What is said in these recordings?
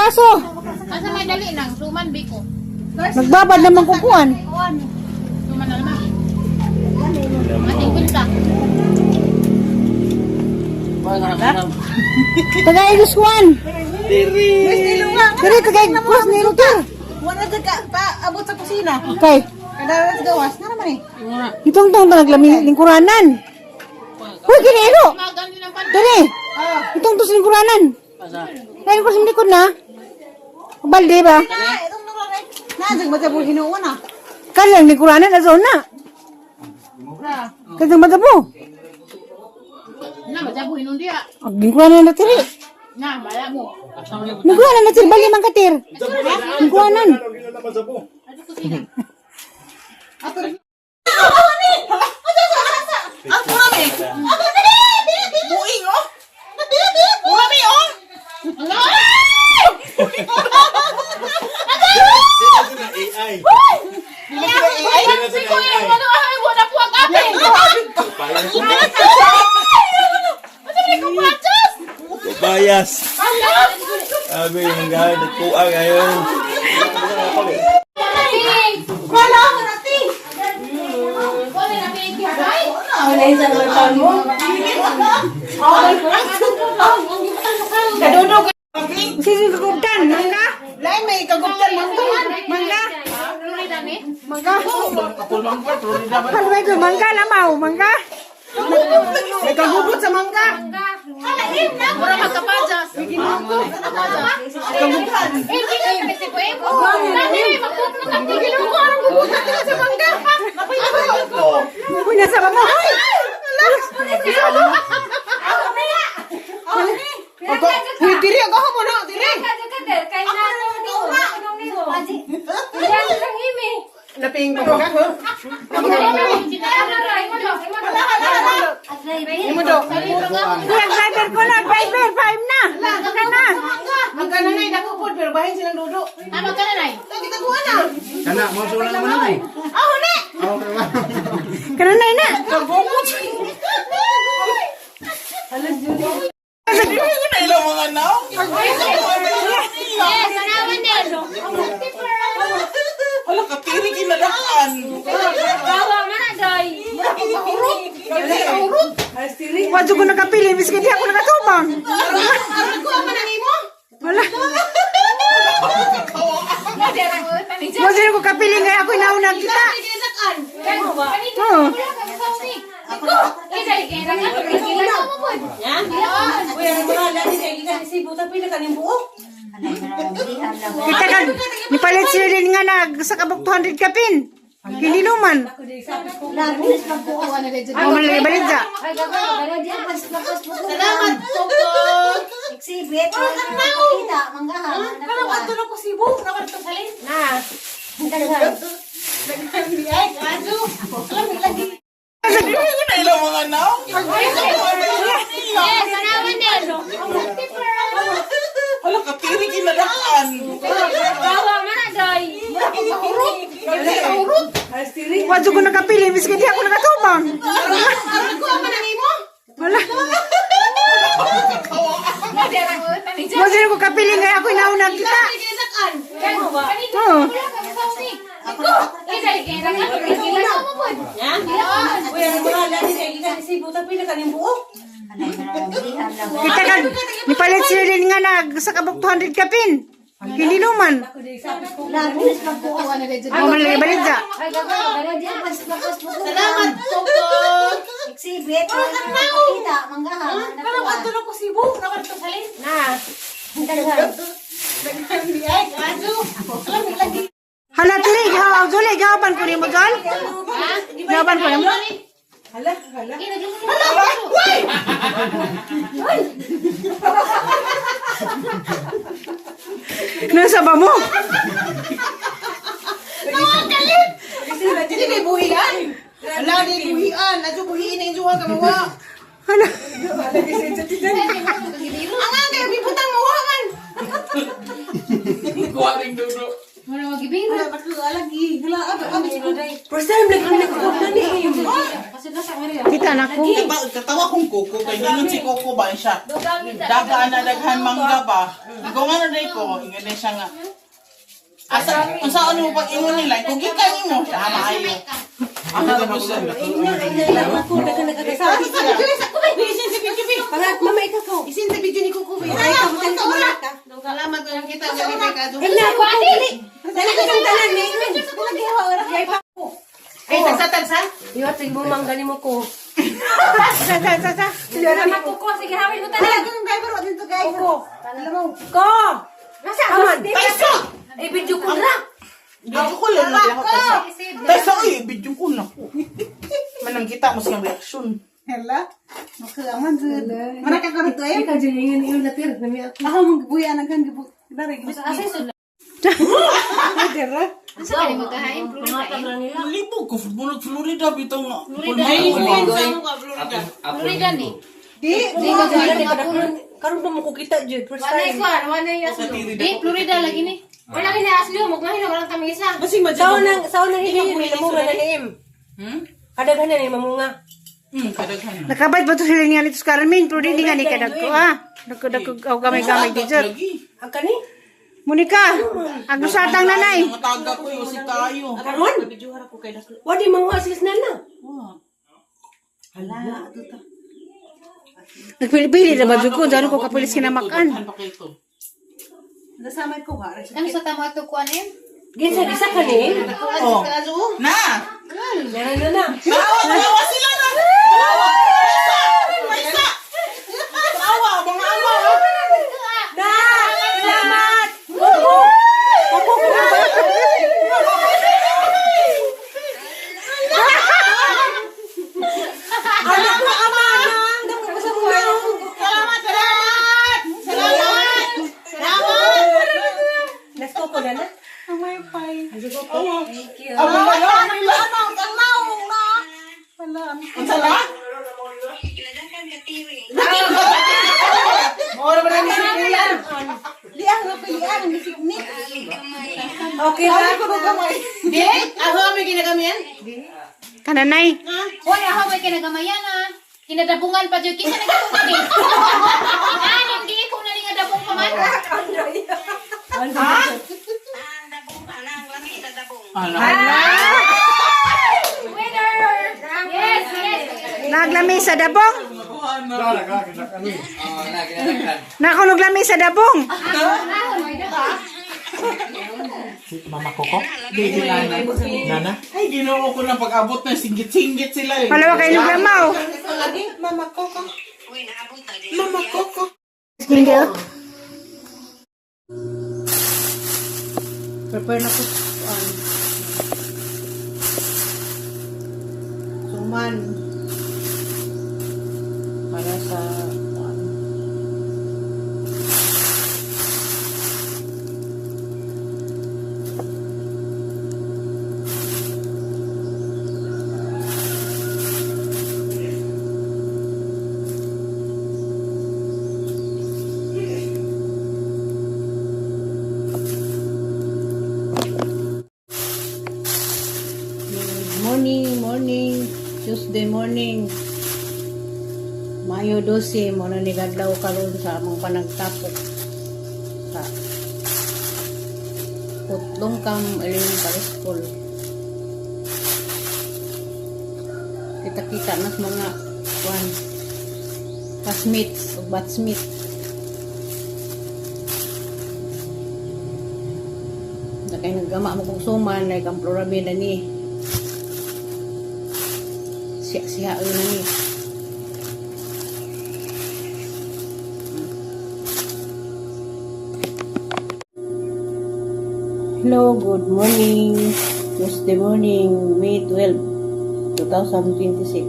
Baso. Asa may dali nang suman biko. Nagbabad naman kukuan. Suman na naman. Ating punta. Tagay kuan. Diri tagay kus ni Luther. Wala sa ka pa abot sa kusina. Kay Kada sa gawas na naman eh. itong tong naglami lingkuranan. Uy, kinero. Magan yun ang pan. Diri. Itong to sa lingkuranan. Kaya ko sa likod na. Balde ba? Na itong nung na jud matabo hinuon na. Kalang lingkuranan azo na. Kaya matabo. Na majabuhin nun diya. Ang lingkuranan na tiri. Na mala mo. Lingkuranan na tiri bali man katir. Lingkuranan. Ato kusina. Ang kurami. Buing oh. Kurami oh. AI. Si Kuya mo ano ay wala po ang ate. Ano ni ko patas? Bias. Sabi yung gano'n, nagkuha ngayon. Wala ko na ti. Wala na pinigyan. Kadudog. Sisi kagubtan, mangga. Lain may kaguptan man to. Mangga. Florida ni. Mangga. Palway ko mangga lamaw, mangga. May kagubot sa mangga. Mura magkapajas. Kagubtan. Eh, di ka kasi ko eh. Dati, magpuplo ka tigil mo arang gugutan nila sa mangga. Uy, nasa ba mo? Ay! Uy, diri ako mo na, diri. Naping ko ka. Imo do. Kuya, driver ko na, driver, five na. Mangga na. Ang kananay dako pod pero bahin silang dudo. Tama ka na, Nay. Tagi taguan na. Kana, mo sula naman na eh. Aho ni. Kananay na. Kagubot. Eh, sanawan din. Hala katiri kinadakan. Wadyo ko nakapili, biskin di ako nakatubang. Aron ko man ang imo. Wala. Wadyo ko kapili nga ako inaunang kita. Oo. Kita kan, nipalit sila din nga nag sa kabuk 200 kapin. Kiniluman. Ang malagay balik sa. Salamat Coco. Exhibit, nakita, manggahan. Parang adto na ko Cebu, naman to salin. Na. Eh, sanawan din. Hala katiri kinadakan. Wadyo ko nakapili, biskin di ako nakatubang. Aron ko man ang imo. Wala. Wadyo ko kapili nga ako inaunang kita. Oo. Kita kan, nipalit sila din nga nag sa kabuk 200 kapin. Kiniluman. Ang malagay balik sa. Salamat Coco. Exhibit, nakita, manggahan. Parang adto na ko Cebu, naman to salin. Na. Hala tiri, gaw jole gawan ko nimo jol. Gawan ko nimo. Hala, hala. Nasa ba mo? Hindi kay buhian. Hala, di buhian. Adto buhiin na injuhan ka mawa. Hala. Ang ang kayo gibutang mawa man. Mura magibiro. Hala, bakit alagi. Hala, abi abi. Kita Nakita na ko. Katawa kong kuko kay ningon si Coco ba siya. Daga na daghan mangga ba. Ikaw nga na day ko, ingon na siya nga. Asa unsa ano mo pag ingon nila, kung gikan nimo siya maayo. Ano ba siya? Pangat, mama, ikaw ko. Isin sa video ni Coco. Salamat ko kita gamit ka do. Hala, ko ko. Dali ko kang tanan, eh. Ay tagsa-tagsa. Iwat, sige mo, manggali mo ko. Sa sa sa sa. Salamat ko ko. Sige, hawin ko tanan. Ko. Ko! Aman. Tayso. Eh, video ko na. Video ko lang na ako tayso. Tayso ay video ko na ko. Manang kita mo siyang reaksyon. Hala. Makaman jud. Mana ka karon to eh? Ikaw, dyan, yun, yun, latir. Nami ako. Ako magbuya nang kan gibu. Dare gibu. Asa sud? Dira. Asa ka ni magkahain? Florida. Libog ko football Florida bitaw nga. Florida. Florida ni. Di, Di ka dyan. Karon pa mo ko kita, Jude. First Wanay time. ko, wanay aslo. Di Florida lagi ni. Wala kini aslo, magmahin walang kami isa. Sao nang hiliin, may namunga na niim. Kadaghan na ni mamunga. Kadaghan. Nakabait ba to sila niya nito sa Carmen? Pero dili nga ni kadagko ah. Dagko dagko aw gamay-gamay di jud. Lagi. Ang kani? Monica, ang usatang nanay. Mataga ko yung si tayo. Karon? Wadi manguha sila sa nana. Nagpili-pili na ba jud ko? Dano ko kapilis kinamakan. Nasamay ko ha. Ano sa tama to kuan em? Ginsa gisa ka ni? Oh. Na! Na na na. Tawa, tawa sila na! Tawa! Paisa! Paisa! Tawa, mga awa! Na! Salamat! Kuko! Kuko ko. Anak ko ama nang dako ko sa muna. Salamat! Salamat! Salamat! Salamat! Nas ko na na. Amay pay. Thank you. Ang mga nila! Ang naong na! Ang sala? Mora ba na ni si Kuya? Liang na piliang ni. Okay ra. Di? Ako may ginagamian? Kananay. Hoy, ako may kinagamayan ah. Kinadabungan pa jud kinsa nagabungan ni. Ah, nang di ko na ni nga dabong pa man. Ala. Winner! Yes, yes. Naglami sa dabong. Nakunog lami sa dabong. Mama Coco? Nana? Ay, ginoo ko na pag-abot na singgit-singgit sila eh. Malawa kayo naglamaw. Mama Coco. Mama Coco. Hindi. Prepare na ko. Suman. Para sa Good morning, morning. Tuesday morning. Mayo 12, mo na nigadlaw karon sa among panagtapok sa Putlong Cam Elementary School. Kita-kita nas mga kuan classmates o batchmates. Na kay naggama mo kong suman na kang Florabella na ni. Siya siya na ni. Hello, good morning. Tuesday morning, May 12, 2026.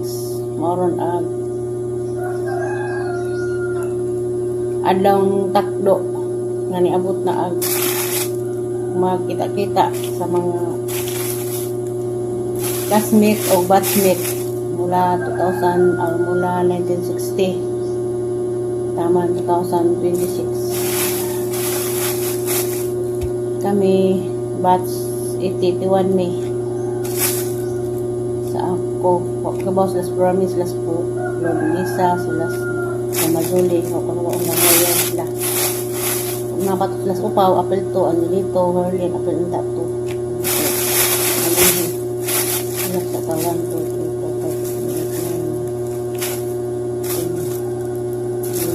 Moron ag adlawng takdo nga niabot na ag magkita-kita sa mga classmate o batchmate mula 2000 or mula 1960 tama 2026 kami batch 881 May sa ko. Wa ko kabaw sila sa Promise, sila sa Lisa, sila sa Mamazuli. Wa ko kabaw ang mga sila. Mga bato sila sa upaw, apel to, Angelito, Herlin, apel unta to. Ano sa ka? 1, 2, 3, 4, 5, 6, 7, 8, 9, 10, 11, 12, 13,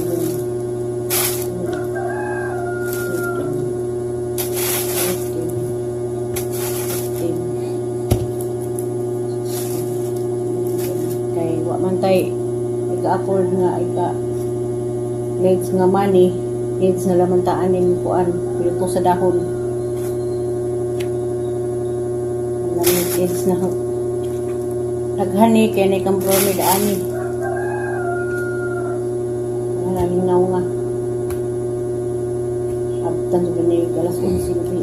14, 15, kay wa man tay ika-afford nga ika needs nga money, needs na laman ta aning kuan piluto sa dahon. Ang needs na naghani kay ni kang bromid ani maraming naunga abtan sa ni alas 11 gabi.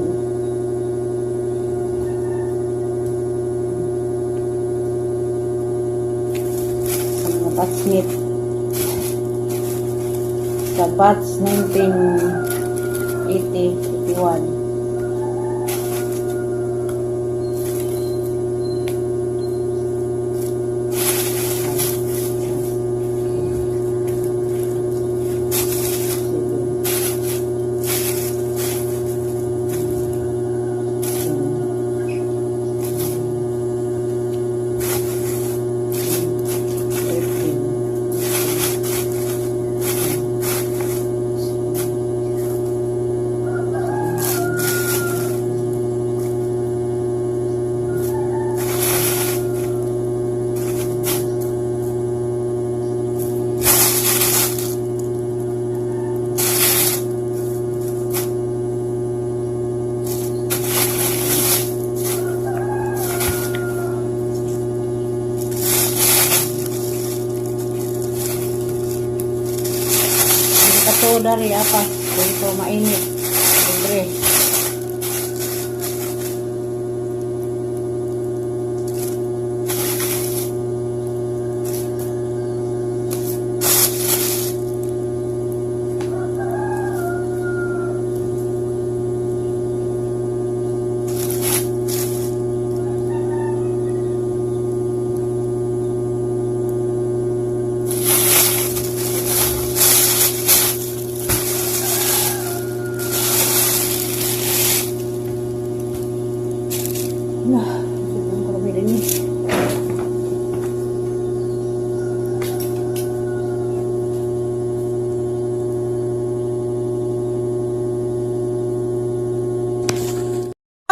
Sa mga batchmate sa batch 1980 81. Kato dari apa? Dito mainit. Libre. Nah, sobrang karami din eh.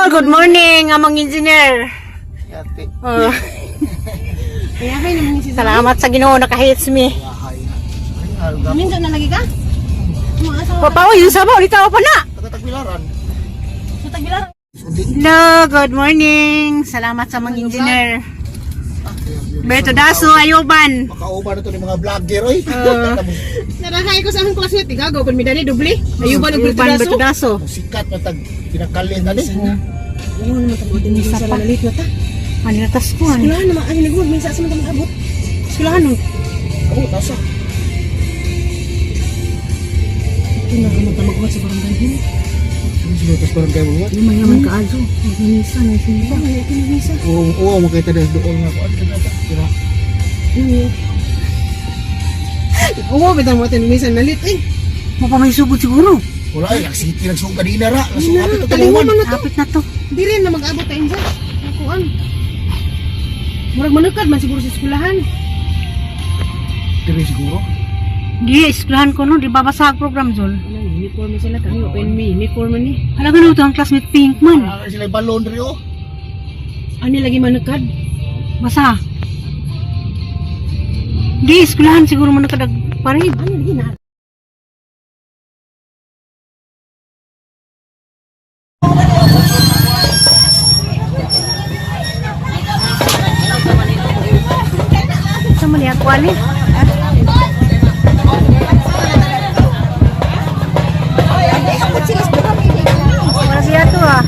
Oh, good morning, among engineer. Oh. Salamat sa Ginoo nakahits me. Minsan na lagi ka? Papa, oh, yung sabaw, ulit ako pa na. Taga-tagbilaran. Hello, good morning. Salamat sa mga engineer. Berto Daso, Ayoban. Makauban na to ni mga vlogger oy. Narahay ko sa aming classmate, igago kun midani doble. Ayuban og Ayoban, Berto Daso. Sikat na tag pinakalin na ni. Isa pa. Ano na tas ko? Ano? Eskwelahan naman ay nagmud minsan sa man abot. Eskwelahan no. Oh, nasa. Ito na naman ta maghuwat sa barangay. Sino tas barangay mo? Lumay naman kaazo. Minsan na siya. Minsan. Oo, oo, makita na doon nga ko. Ano na ta? Tira. Oo, bitaw mo atin minsan nalit eh. Mapamaysugod siguro. Wala ay, city nagsugod kanina ra. Nasugapit na Talingon tulungan. man na to. Kapit na to. Di rin na mag-abot ta insa. Kuan. Murag manukad man siguro sa eskwelahan. Diri siguro. Di, eskwelahan ko no. Di babasa ang program, Zol. Wala, uniform man sila kayo. Open me, uniform man ni. Halaga na ito ang classmate pink man. Ah, sila balon diri oh. Ani lagi manukad. Basa. Di, eskwelahan siguro mo nakadag parade. Ani lagi na. Sa man niya, kuwali. Wala siya to ah.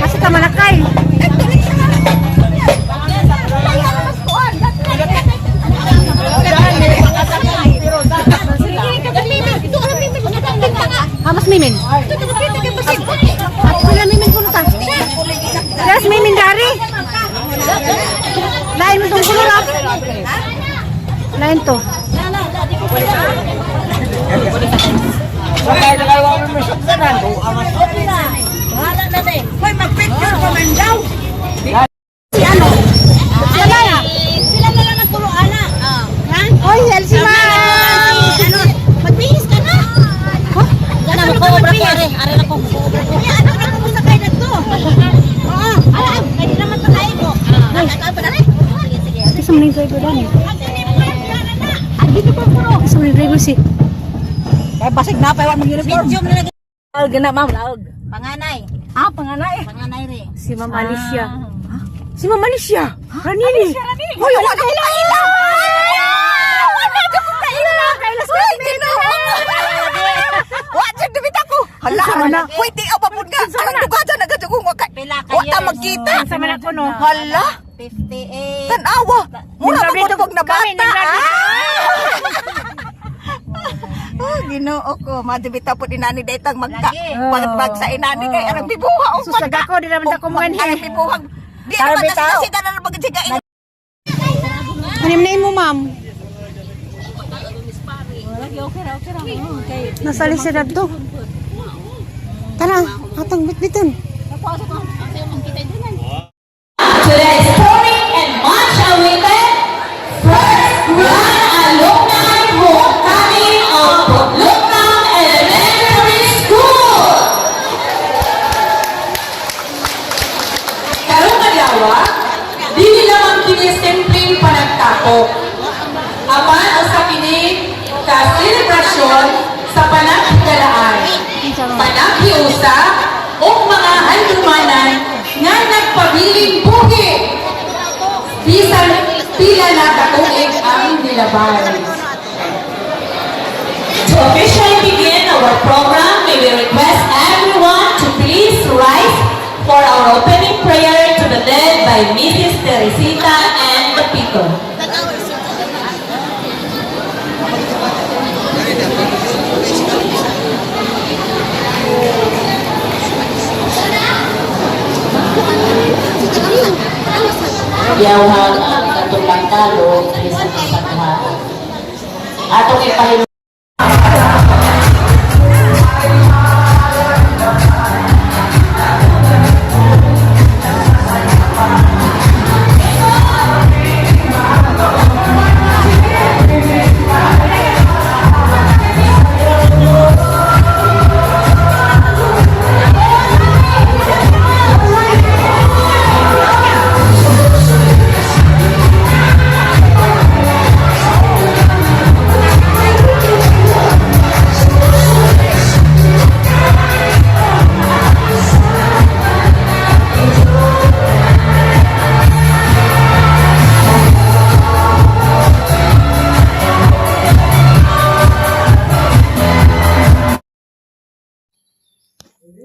Kasi ka malakay. Ah, mas mimin. At sila mimin kuno ta. Las mimin dari. Lain mo tong kulor ah. Lain to. Hoy, mag-picture pa man daw. Si ano? Sila na. Sila na lang nagturo ana. Ha? Oy, si ma'am. Ano? Magbihis ka na. Huh? Gana mo ko obra ko are, are na ko obra ko. Ay, ano na kumusta kay dadto? Oo. Ala, kay di naman pa mo. Ah, pa dali. Sige, sige. Kasi man yung driver dani. Kasi man yung driver si. Kay basig na pa mag uniform. Medium na lagi. Laog na ma'am, laog. Panganay. Ah, panganay. Panganay re. Si Ma'am Alicia. Si Ma'am Alicia. Ranini. Hoy, wala ko kaila. Wala ko kaila. Uy, Ginoo. Wa jud dibit ako. Hala, Hoy, di ako pud nga. Arang dugajan na gadyo kung wa kay. Pila ka Wa ta years? magkita. Sa man ako no. Hala, 58. tanawa. Mura Nag-graduate pa pud na kami, bata. nag-graduate. Ah. Oh, Ginoo ko, madibita pud inani daytang magka. Lagi. Pag sa inani kay arang bibuha og Susag ako, di naman ako mga Arang bibuhang. Di naman ta sila sila na magsigain. Ano na mo, ma'am? Nasa Alicia dadto. Tara, atong bitbitan. To the historic and much awaited first Grand Alumni Homecoming of Poklukang Elementary School! Karong adlaw, dili lamang kini simpleng panagtapok. Apan usa kini ka selebrasyon sa panaghigalaan, panaghiusa ug mga handumanan nga nagpabiling buhi. Bisan pila na katuig ang nilabay. To officially begin our program, may we request everyone to please rise for our opening prayer to be led by Mrs. Teresita and Pepito. Yawhang ang atong pantalo bisan sa sagha. Atong ipahimo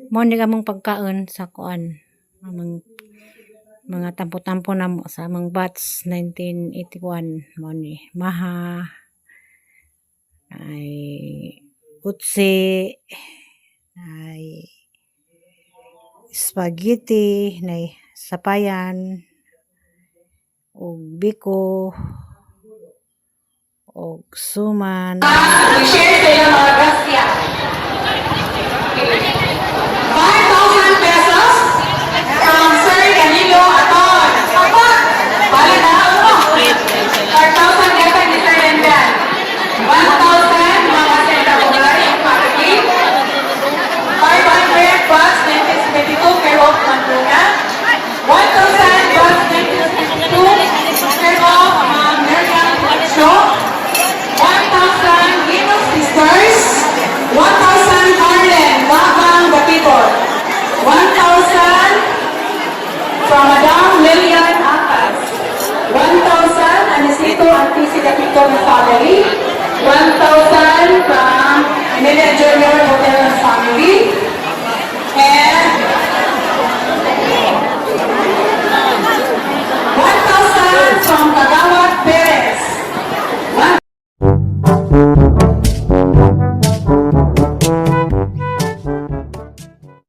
Mo ni among pagkaon sa kuan. Among mga tampo-tampo na mo sa among batch 1981 mo ni Maha ay utsi ay spaghetti nay sapayan og biko og suman. I-share sa ilang mga grasya. 5,000 pesos from Sir Danilo Aton. Papa, bala na ako. 5,000 yata ni Sir Rendan. 1,000 mga Senta Bugay, Makati. 500 bus 1972 care of Manduna. 1,000 bus 1962 care of Ma'am Miriam Ocho. 1,000 Ginoo Sisters, 1,000 Harlem Babang Gapitol, 1,000 from Madam Lilian Akas, 1,000 Anisito Antisi Gapitol family, 1,000 from Emilia Jr.